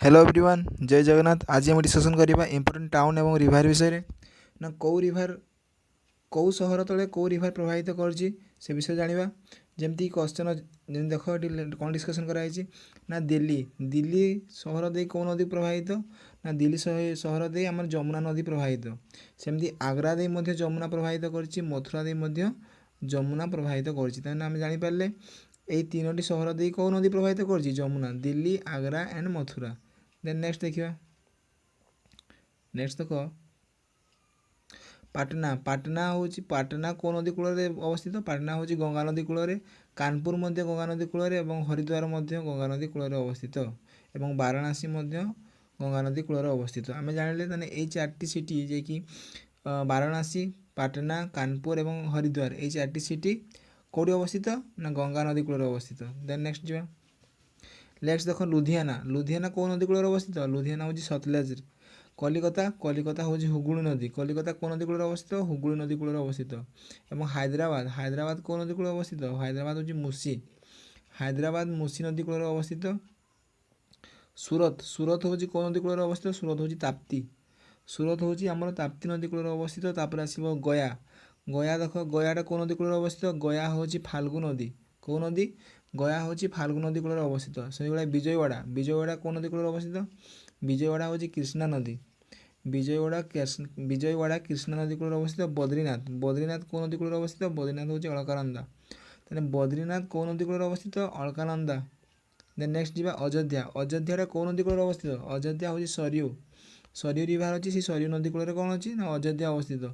Hello everyone, ଜୟ ଜଗନ୍ନାଥ। ଆଜି ଆମେ discussion କରିବା ଇମ୍ପୋର୍ଟାଣ୍ଟ ଟାଉନ୍ ଏବଂ ରିଭାର ବିଷୟରେ ନା କେଉଁ ରିଭାର, କେଉଁ ସହର ତଳେ କେଉଁ ରିଭାର ପ୍ରବାହିତ କରୁଛି, ସେ ବିଷୟରେ ଜାଣିବା। ଯେମିତି କ୍ୱଶ୍ଚନ୍, ଯେମିତି ଦେଖ, ଏଠି କ'ଣ ଡିସ୍କସନ୍ କରାଯାଇଛି ନା ଦିଲ୍ଲୀ। ଦିଲ୍ଲୀ ସହର ଦେଇ କେଉଁ ନଦୀ ପ୍ରବାହିତ ନା ଦିଲ୍ଲୀ ସହର ଦେଇ ଆମର ଯମୁନା ନଦୀ ପ୍ରବାହିତ। ସେମିତି ଆଗ୍ରା ଦେଇ ମଧ୍ୟ ଯମୁନା ପ୍ରବାହିତ କରିଛି, ମଥୁରା ଦେଇ ମଧ୍ୟ ଯମୁନା ପ୍ରବାହିତ କରିଛି। ତାହେଲେ ଆମେ ଜାଣିପାରିଲେ, ଏଇ ତିନୋଟି ସହର ଦେଇ କେଉଁ ନଦୀ ପ୍ରବାହିତ କରିଛି? Yamuna. Delhi, Agra and Mathura. Then next ଦେଖିବା। ନେକ୍ସଟ ଦେଖ, ପାଟନା। ପାଟନା ହେଉଛି, ପାଟନା କେଉଁ ନଦୀ କୂଳରେ ଅବସ୍ଥିତ? ପାଟନା ହେଉଛି ଗଙ୍ଗା ନଦୀ କୂଳରେ। କାନପୁର ମଧ୍ୟ ଗଙ୍ଗା ନଦୀ କୂଳରେ ଏବଂ ହରିଦ୍ୱାର ମଧ୍ୟ ଗଙ୍ଗା ନଦୀ କୂଳରେ ଅବସ୍ଥିତ ଏବଂ ବାରାଣାସୀ ମଧ୍ୟ ଗଙ୍ଗା ନଦୀ କୂଳରେ ଅବସ୍ଥିତ। ଆମେ ଜାଣିଲେ, ତାହେଲେ ଏଇ ଚାରିଟି ସିଟି, ଯିଏକି ବାରାଣାସୀ, ପାଟନା, କାନପୁର ଏବଂ ହରିଦ୍ୱାର, ଏଇ ଚାରିଟି ସିଟି କେଉଁଠି ଅବସ୍ଥିତ ନା ଗଙ୍ଗା ନଦୀ କୂଳରେ ଅବସ୍ଥିତ। ଦେନ୍ ନେକ୍ସଟ ଯିବା। ନେକ୍ସଟ ଦେଖ, ଲୁଧିଆନା। ଲୁଧିଆନା କେଉଁ ନଦୀ କୂଳରେ ଅବସ୍ଥିତ? ଲୁଧିଆନା ହେଉଛି ସତଲେଜ। କଲିକତା। କଲିକତା ହେଉଛି ହୁଗୁଳି ନଦୀ। କଲିକତା କେଉଁ ନଦୀ କୂଳରେ ଅବସ୍ଥିତ? ହୁଗୁଳି ନଦୀ କୂଳରେ ଅବସ୍ଥିତ। ଏବଂ ହାଇଦ୍ରାବାଦ। ହାଇଦ୍ରାବାଦ କେଉଁ ନଦୀ କୂଳରେ ଅବସ୍ଥିତ? ହାଇଦ୍ରାବାଦ ହେଉଛି ମୁସି। ହାଇଦ୍ରାବାଦ ମୁସି ନଦୀ କୂଳରେ ଅବସ୍ଥିତ। ସୁରତ। ସୁରତ ହେଉଛି କେଉଁ ନଦୀ କୂଳରେ ଅବସ୍ଥିତ? ସୁରତ ହେଉଛି ତାପ୍ତି। ସୁରତ ହେଉଛି ଆମର ତାପ୍ତି ନଦୀ କୂଳରେ ଅବସ୍ଥିତ। ତାପରେ ଆସିବ ଗୟା। ଗୟା ଦେଖ, ଗୟାଟା କେଉଁ ନଦୀ କୂଳରେ ଅବସ୍ଥିତ? ଗୟା ହେଉଛି ଫାଲ୍ଗୁ ନଦୀ। କେଉଁ ନଦୀ? ଗୟା ହେଉଛି ଫାଲ୍ଗୁ ନଦୀ କୂଳରେ ଅବସ୍ଥିତ। ସେଇଭଳିଆ ବିଜୟୱାଡ଼ା। ବିଜୟୱାଡ଼ା କେଉଁ ନଦୀ କୂଳରେ ଅବସ୍ଥିତ? ବିଜୟୱାଡ଼ା ହେଉଛି କୃଷ୍ଣା ନଦୀ। ବିଜୟୱାଡ଼ା, ବିଜୟୱାଡ଼ା କୃଷ୍ଣା ନଦୀ କୂଳରେ ଅବସ୍ଥିତ। ବଦ୍ରିନାଥ। ବଦ୍ରିନାଥ କେଉଁ ନଦୀ କୂଳରେ ଅବସ୍ଥିତ? ବଦ୍ରିନାଥ ହେଉଛି ଅଳକାନନ୍ଦା। ତାହେଲେ ବଦ୍ରିନାଥ କେଉଁ ନଦୀ କୂଳରେ ଅବସ୍ଥିତ? ଅଳକାନନ୍ଦା। ଦେନ୍ ନେକ୍ସଟ ଯିବା, ଅଯୋଧ୍ୟା। ଅଯୋଧ୍ୟାଟା କେଉଁ ନଦୀ କୂଳରେ ଅବସ୍ଥିତ? ଅଯୋଧ୍ୟା ହେଉଛି ସରିୟୁ। ସରିୟୁ ରିଭର ଅଛି, ସେ ସରିୟୁ ନଦୀ କୂଳରେ କ'ଣ ଅଛି ନା ଅଯୋଧ୍ୟା ଅବସ୍ଥିତ।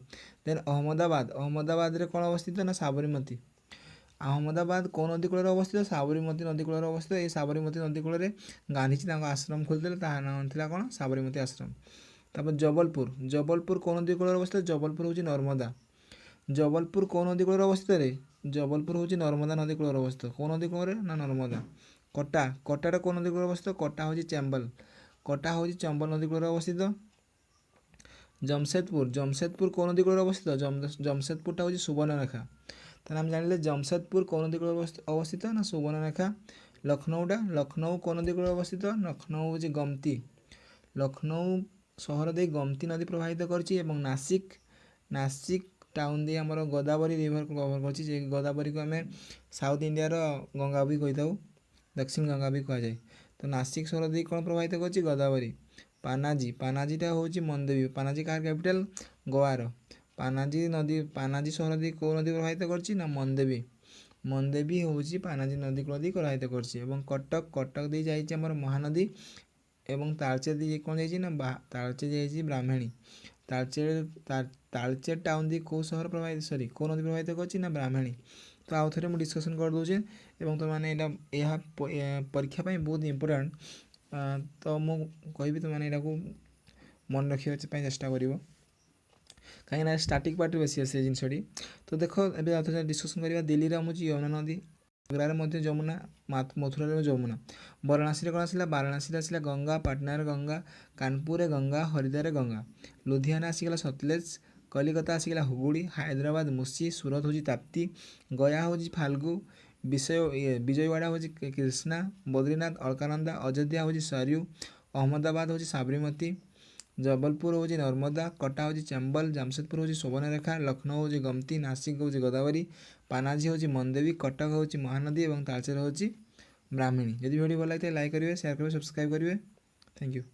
ଦେନ୍ ଅହମ୍ମଦାବାଦ। ଅହମ୍ମଦାବାଦରେ କ'ଣ ଅବସ୍ଥିତ ନା ସାବରମତୀ। ଅହମ୍ମଦାବାଦ କେଉଁ ନଦୀ କୂଳରେ ଅବସ୍ଥିତ? ସାବରମତୀ ନଦୀ କୂଳରେ ଅବସ୍ଥିତ। ଏଇ ସାବରମତୀ ନଦୀ କୂଳରେ ଗାନ୍ଧିଜୀ ତାଙ୍କ ଆଶ୍ରମ ଖୋଲିଥିଲେ, ତାହା ନାଁ ଥିଲା କ'ଣ? ସାବରମତୀ ଆଶ୍ରମ। ତାପରେ ଜବଲପୁର। ଜବଲପୁର କେଉଁ ନଦୀ କୂଳରେ ଅବସ୍ଥିତ? ଜବଲପୁର ହେଉଛି ନର୍ମଦା। ଜବଲପୁର କେଉଁ ନଦୀ କୂଳରେ ଅବସ୍ଥିତ ରେ? ଜବଲପୁର ହେଉଛି ନର୍ମଦା ନଦୀ କୂଳରେ ଅବସ୍ଥିତ। କେଉଁ ନଦୀ କୂଳରେ ନା ନର୍ମଦା। କଟା। କଟାଟା କେଉଁ ନଦୀ କୂଳରେ ଅବସ୍ଥିତ? କଟା ହେଉଛି ଚମ୍ବଲ। କଟା ହେଉଛି ଚମ୍ବଲ ନଦୀ କୂଳରେ ଅବସ୍ଥିତ। ଜମଶେଦପୁର। ଜମଶେଦପୁର କେଉଁ ନଦୀ କୂଳରେ ଅବସ୍ଥିତ? ଜମଶେଦପୁରଟା ହେଉଛି ସୁବର୍ଣ୍ଣରେଖା। ତାହେଲେ ଆମେ ଜାଣିଲେ, ଜମଶେଦପୁର କେଉଁ ନଦୀ କୂଳରେ ଅବସ୍ଥିତ ନା ସୁବର୍ଣ୍ଣରେଖା। ଲକ୍ଷ୍ନୌଟା, ଲକ୍ଷ୍ନୌ କେଉଁ ନଦୀ କୂଳରେ ଅବସ୍ଥିତ? ଲକ୍ଷ୍ନୌ ହେଉଛି ଗମତି। ଲକ୍ଷ୍ନୌ ସହର ଦେଇ ଗମତି ନଦୀ ପ୍ରବାହିତ କରିଛି ଏବଂ ନାସିକ, ନାସିକ ଟାଉନ୍ ଦେଇ ଆମର ଗୋଦାବରୀ ରିଭର କଭର କରିଛି, ଯେ ଗୋଦାବରୀକୁ ଆମେ ସାଉଥ୍ ଇଣ୍ଡିଆର ଗଙ୍ଗା ବି କହିଥାଉ, ଦକ୍ଷିଣ ଗଙ୍ଗା ବି କୁହାଯାଏ। ତ ନାସିକ ସହର ଦେଇ କ'ଣ ପ୍ରବାହିତ କରିଛି? ଗୋଦାବରୀ। ପାନାଜୀ। ପାନାଜୀଟା ହେଉଛି ମନ୍ଦେବୀ। ପାନାଜୀ କାହାର କ୍ୟାପିଟାଲ? ଗୋଆର। ପାନାଜୀ ନଦୀ, ପାନାଜୀ ସହର ଦେଇ କେଉଁ ନଦୀ ପ୍ରବାହିତ କରିଛି ନା ମନ୍ଦେବୀ। ମନ୍ଦେବୀ ହେଉଛି ପାନାଜୀ ନଦୀ କୂଳ ଦେଇ ପ୍ରବାହିତ କରିଛି। ଏବଂ କଟକ। କଟକ ଦେଇ ଯାଇଛି ଆମର ମହାନଦୀ ଏବଂ ତାଳଚେର ଦେଇ କ'ଣ ଯାଇଛି ନା ତାଳଚେର ଯାଇଛି ବ୍ରାହ୍ମଣୀ। ତାଳଚେର, ତାଳଚେର ଟାଉନ୍ ଦେଇ କେଉଁ ସହର ପ୍ରବାହିତ, ସରି, କେଉଁ ନଦୀ ପ୍ରବାହିତ କରିଛି ନା ବ୍ରାହ୍ମଣୀ। ତ ଆଉ ଥରେ ମୁଁ ଡିସ୍କସନ୍ କରିଦେଉଛି ଏବଂ ତୁମମାନେ ଏଇଟା, ଏହା ପରୀକ୍ଷା ପାଇଁ ବହୁତ ଇମ୍ପୋର୍ଟାଣ୍ଟ। ତ ମୁଁ କହିବି, ତୁମମାନେ ଏଇଟାକୁ ମନେ ରଖିବା ପାଇଁ ଚେଷ୍ଟା କରିବ, କାହିଁକିନା ଷ୍ଟାଟିକ୍ ପାର୍ଟରେ ବେଶୀ ଆସେ ଏ ଜିନିଷଟି। ତ ଦେଖ, ଏବେ ଆଉ ଥରେ ଡିସ୍କସନ୍ କରିବା। ଦିଲ୍ଲୀରେ ହେଉଛି ଯମୁନା ନଦୀ, ଆଗ୍ରାରେ ମଧ୍ୟ ଯମୁନା, ମଥୁରାରେ ଯମୁନା। ବାରାଣାସୀରେ କ'ଣ ଆସିଲା? ବାରାଣାସୀରେ ଆସିଲା ଗଙ୍ଗା, ପାଟନାରେ ଗଙ୍ଗା, କାନପୁରରେ ଗଙ୍ଗା, ହରିଦ୍ୱାରରେ ଗଙ୍ଗା। ଲୁଧିଆନା ଆସିଗଲା ସତଲେଜ, କଲିକତା ଆସିଗଲା ହୁଗୁଳି, ହାଇଦ୍ରାବାଦ ମୁସି, ସୁରତ ହେଉଛି ତାପ୍ତି, ଗୟା ହେଉଛି ଫାଲ୍ଗୁ, ବିଷୟ ଇଏ ବିଜୟୱାଡ଼ା ହେଉଛି କୃଷ୍ଣା, ବଦ୍ରିନାଥ ଅଳକାନନ୍ଦା, ଅଯୋଧ୍ୟା ହେଉଛି ସରୟୁ, ଅହମ୍ମଦାବାଦ ହେଉଛି ସାବରମତୀ, ଜବଲପୁର ହେଉଛି ନର୍ମଦା, କଟା ହେଉଛି ଚମ୍ବଲ, ଜାମଶେଦପୁର ହେଉଛି ସୁବର୍ଣ୍ଣରେଖା, ଲକ୍ଷ୍ନୌ ହେଉଛି ଗମତି, ନାସିକ ହେଉଛି ଗୋଦାବରୀ, ପାନାଜୀ ହେଉଛି ମନ୍ଦେବୀ, କଟକ ହେଉଛି ମହାନଦୀ ଏବଂ ତାଳଚେର ହେଉଛି ବ୍ରାହ୍ମଣୀ। ଯଦି ଭିଡ଼ିଓ ଭଲ ଲାଗିଥାଏ, ଲାଇକ୍ କରିବେ, ସେୟାର କରିବେ, ସବସ୍କ୍ରାଇବ୍ କରିବେ। Thank you.